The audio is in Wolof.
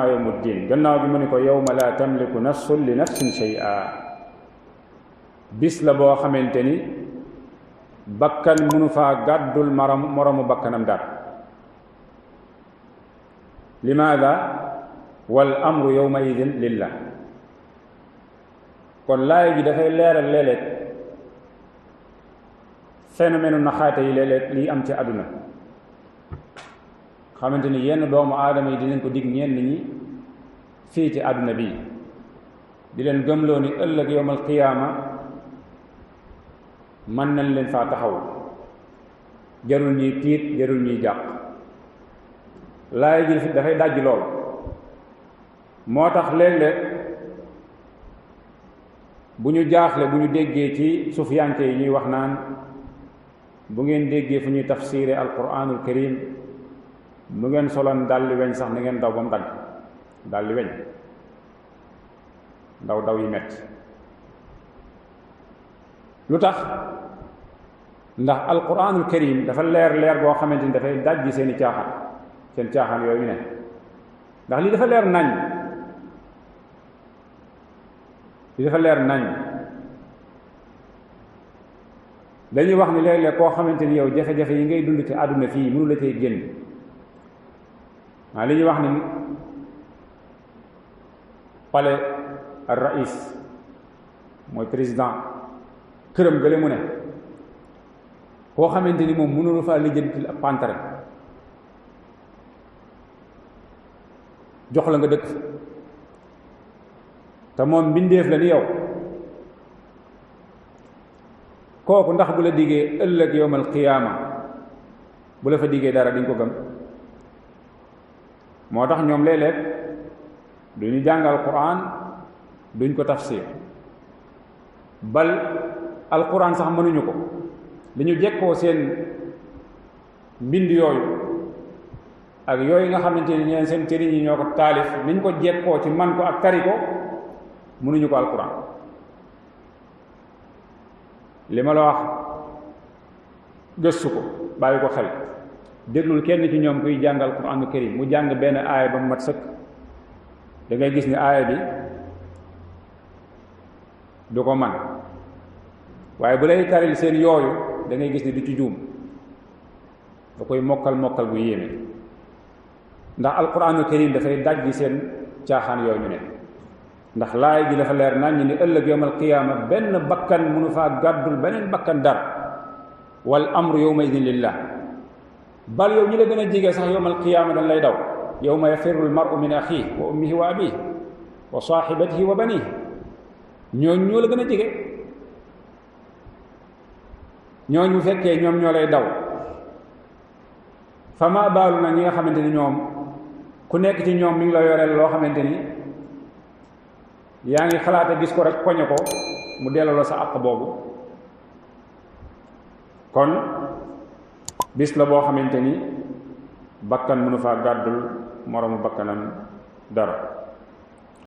yawmu ddin gannaaw gi mu ni ko yawma laa tamliku nafsun li nafsin shay'a bis la boo xamante ni bakkan mënu faa gàddul moromu bakkanam dara limaada wal amru yawma idin lillah kon laay ji dafay leeral léeg-léeg phénomène naxaate yi léeg-léeg lii am ci àdduna xamante ni yenn doomu aadama yi dinañ ko dig ñenn ñi fii ci àdduna bi di leen gëmloo ni ëllëg yawmal qiyaama mën nañ leen faa taxaw jarul ñuy tiit jarul ñuy jàq laay ji dafay dajj lool moo tax léeg-léeg bu ñu jaaxle bu ñu déggee ci sufiyanke yi ñuy wax naan bu ngeen déggee fu ñuy tafsiré alquranul karim bu ngeen soloon dalli weñ sax na ngeen daw ba mu dagg dalli weñ daw yi metti lu tax ndax alquranul karim dafa leer boo xamante ni dafay dajji seen caaxaan yooyu ne ndax lii dafa leer nañ dañuy wax ni léeg-léeg koo xamante ni yow jafe-jafe yi ngay dund ci àdduna fii mënu la cay génn li ñuy wax ni palais ar rais mooy président këram gële mu ne koo xamante ni moom mënulu faa lijjanti ab pantere jox la nga dëkk te moom mbindeef la ni yow kooku ndax bu la diggee ëllëg yawmal qiyaama bu la fa diggee dara diñ ko gëm moo tax ñoom léeg-léeg duñu jàngal Qur'an duñ ko tafsir bal alquran sax mënuñu ko li ñu jekkoo seen mbind yooyu ak yooyu nga xamante ni ñeen seen sëriñ yi ñoo ko taalif niñ ko jekkoo ci man ko ak tari ko mënuñu ko alquran li ma la wax gëstu ko bàyyi ko xel déglul kenn ci ñoom kuy jàngal Qur'anul karim mu jàng benn aaya ba mu mat sëkk da ngay gis ni aaya bi du ko man waaye bu lay taril seen yooyu da ngay gis ni du ci juum da koy mokkal bu yéeme ndax alquranul karim dafay dajji seen caaxaan yooyu ñu ne ndax laay ji dafa leer nañ ni ëllëg yawmal qiyaama benn bakkan mënu faa gàddul beneen bakkan dara wal amru yawma idin lillah bal yow ñi la gën a jege sax yawmal qiyaama dañ lay daw yawma yafirru al mar'u min axiihi wa ummihi wa abiihi wa saahibatihi wa baniihi ñooñu ñoo la gën a jege ñooñu bu fekkee ñoom ñoo lay daw fa ma baalu na ñi nga xamante ni ñoom ku nekk ci ñoom mi ngi la yoreel loo xamante ni yaa ngi xalaata gis ko rek poñe ko mu delloo sa àq boobu kon bis la boo xamante ni bakkan mënu faa gàddul moroomu bakkanam dara